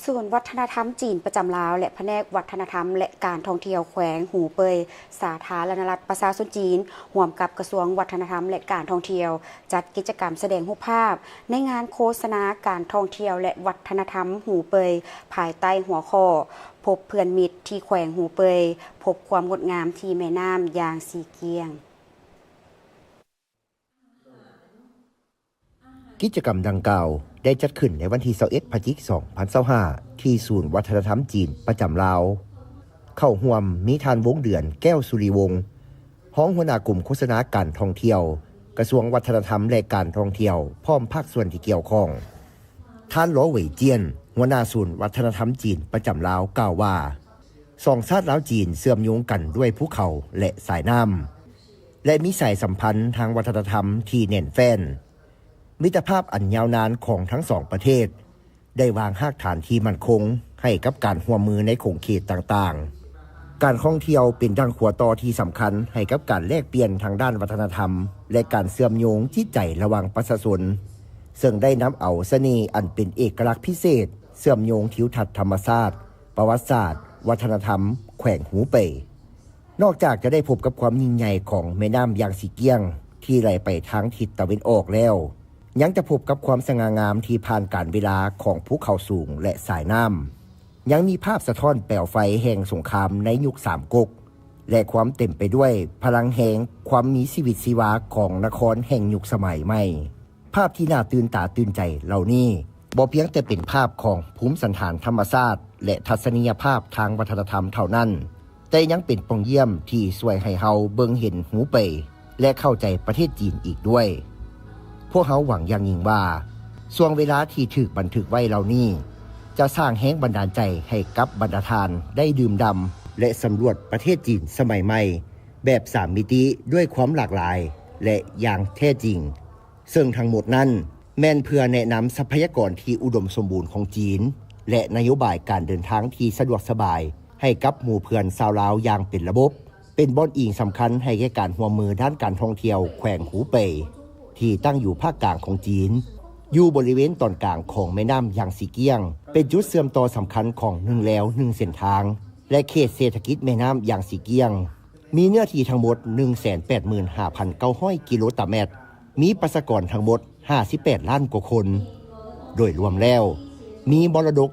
ສູນວັດທະນະທຳຈີນປະຈຳລາວ ແລະ ພະແນກວັດທະນະທຳ ແລະ ການທ່ອງທ່ຽວແຂວງຫູເປີຍ ສາທາລະນະລັດປະຊາຊົນຈີນ ຮ່ວມກັບກະຊວງວັດທະນະທຳ ແລະ ການທ່ອງທ່ຽວ ຈັດກິດຈະກຳສະແດງຮູບພາບ ໃນງານໂຄສະນາການທ່ອງທ່ຽວ ແລະ ວັດທະນະທຳຫູເປີຍ ພາຍໃຕ້ຫົວຂໍ້ ພົບເພື່ອນມິດທີ່ແຂວງຫູເປີຍ, ພົບຄວາມງົດງາມທີ່ແມ່ນ້ຳຢາງຊີກ້ຽງ. ກິດຈະກຳດັ່ງກ່າວໄດ້ຈັດຂຶ້ນໃນວັນທີຊາວເອັດ ພະຈິກ ສອງພັນຊາວຫ້າ ທີ່ສູນວັດທະນະທຳຈີນປະຈຳລາວ. ເຂົ້າຮ່ວມມີທ່ານ ວົງເດືອນ ແກ້ວສຸລິວົງ ຮອງຫົວໜ້າກົມໂຄສະນາການທ່ອງທ່ຽວ ກະຊວງວັດທະນະທຳ ແລະ ການທ່ອງທ່ຽວ ພ້ອມພາກສ່ວນທີ່ກ່ຽວຂ້ອງ. ທ່ານ ລໍ ເຫວີຍຈຽນ ຫົວໜ້າສູນວັດທະນະທຳຈີນປະຈຳລາວ ກ່າວວ່າ ສອງຊາດລາວຈີນເຊື່ອມໂຍງກັນດ້ວຍພູເຂົາ ແລະ ສາຍນ້ຳ ແລະ ມີສາຍສຳພັນທາງວັດທະນະທຳທີ່ແໜ້ນແຟ້ນ. ມິດຕະພາບອັນຍາວນານຂອງທັງສອງປະເທດ ໄດ້ວາງຮາກຖານທີ່ໝັ້ນຄົງໃຫ້ກັບການຮ່ວມມືໃນຂົງເຂດຕ່າງໆ. ການທ່ອງທ່ຽວເປັນດັ່ງຂົວຕໍ່ທີ່ສຳຄັນໃຫ້ກັບການແລກປ່ຽນທາງດ້ານວັດທະນະທຳ ແລະ ການເຊື່ອມໂຍງຈິດໃຈລະຫວ່າງປະຊາຊົນ, ເຊິ່ງໄດ້ນຳເອົາສະເໜ່ອັນເປັນເອກະລັກພິເສດ ເຊື່ອມໂຍງທິວທັດທຳມະຊາດ, ປະຫວັດສາດ, ວັດທະນະທຳແຂວງຫູເປີຍ. ນອກຈາກຈະໄດ້ພົບກັບຄວາມຍິ່ງໃຫຍ່ຂອງແມ່ນ້ຳຢາງຊີກ້ຽງທີ່ໄຫຼໄປທາງທິດຕາເວັນອອກແລ້ວ, ຍັງຈະພົບກັບຄວາມສະຫງ່າງາມທີ່ຜ່ານການເວລາຂອງພູເຂົາສູງ ແລະ ສາຍນ້ຳ. ຍັງມີພາບສະທ້ອນແປວໄຟແຫ່ງສົງຄາມໃນຍຸກສາມກົກ ແລະ ຄວາມເຕັມໄປດ້ວຍພະລັງແຮງຄວາມມີຊີວິດຊີວາຂອງນະຄອນແຫ່ງຍຸກສະໄໝໃໝ່. ພາບທີ່ໜ້າຕື່ນຕາຕື່ນໃຈເຫຼົ່ານີ້ ບໍ່ພຽງແຕ່ເປັນພາບຂອງພູມສັນຖານທຳມະຊາດ ແລະ ທັດສະນີຍະພາບທາງວັດທະນະທຳເທົ່ານັ້ນ, ແຕ່ຍັງເປັນປ່ອງຢ້ຽມທີ່ຊ່ວຍໃຫ້ເຮົາເບິ່ງເຫັນຫູເປີຍ ແລະ ເຂົ້າໃຈປະເທດຈີນອີກດ້ວຍ. ພວກເຮົາຫວັງຢ່າງຍິ່ງວ່າ ຊ່ວງເວລາທີ່ຖືກບັນທຶກໄວ້ເຫຼົ່ານີ້ ຈະສ້າງແຮງບັນດານໃຈໃຫ້ກັບບັນດາທ່ານໄດ້ດື່ມດ່ຳ ແລະ ສຳຫຼວດປະເທດຈີນສະໄໝໃໝ່ ແບບສາມມິຕິດ້ວຍຄວາມຫຼາກຫຼາຍ ແລະ ຢ່າງແທ້ຈິງ. ເຊິ່ງທັງໝົດນັ້ນ ແມ່ນເພື່ອແນະນຳຊັບພະຍາກອນທີ່ອຸດົມສົມບູນຂອງຈີນ ແລະ ນະໂຍບາຍການເດີນທາງທີ່ສະດວກສະບາຍໃຫ້ກັບໝູ່ເພື່ອນຊາວລາວຢ່າງເປັນລະບົບ, ເປັນບ່ອນອີງສຳຄັນໃຫ້ແກ່ການຮ່ວມມືດ້ານການທ່ອງທ່ຽວແຂວງຫູເປີຍ ທີ່ຕັ້ງຢູ່ພາກກາງຂອງຈີນ, ຢູ່ບໍລິເວນຕອນກາງຂອງແມ່ນ້ຳຢາງຊີກ້ຽງ, ເປັນຈຸດເຊື່ອມຕໍ່ສຳຄັນຂອງໜຶ່ງແລວໜຶ່ງເສັ້ນທາງ ແລະ ເຂດເສດຖະກິດແມ່ນ້ຳຢາງຊີກ້ຽງ. ມີເນື້ອທີ່ທັງໝົດ ໜຶ່ງແສນແປດໝື່ນຫ້າພັນເກົ້າຮ້ອຍ ກິໂລຕາແມັດ, ມີປະຊາກອນທັງໝົດ ຫ້າສິບແປດລ້ານກວ່າຄົນ. ໂດຍລວມແລ້ວ ມີມໍລະດົກ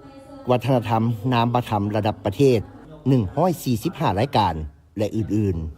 ວັດທະນະທຳນາມມະທຳລະດັບປະເທດ ໜຶ່ງຮ້ອຍສີ່ສິບຫ້າ ລາຍການ ແລະ ອື່ນໆ.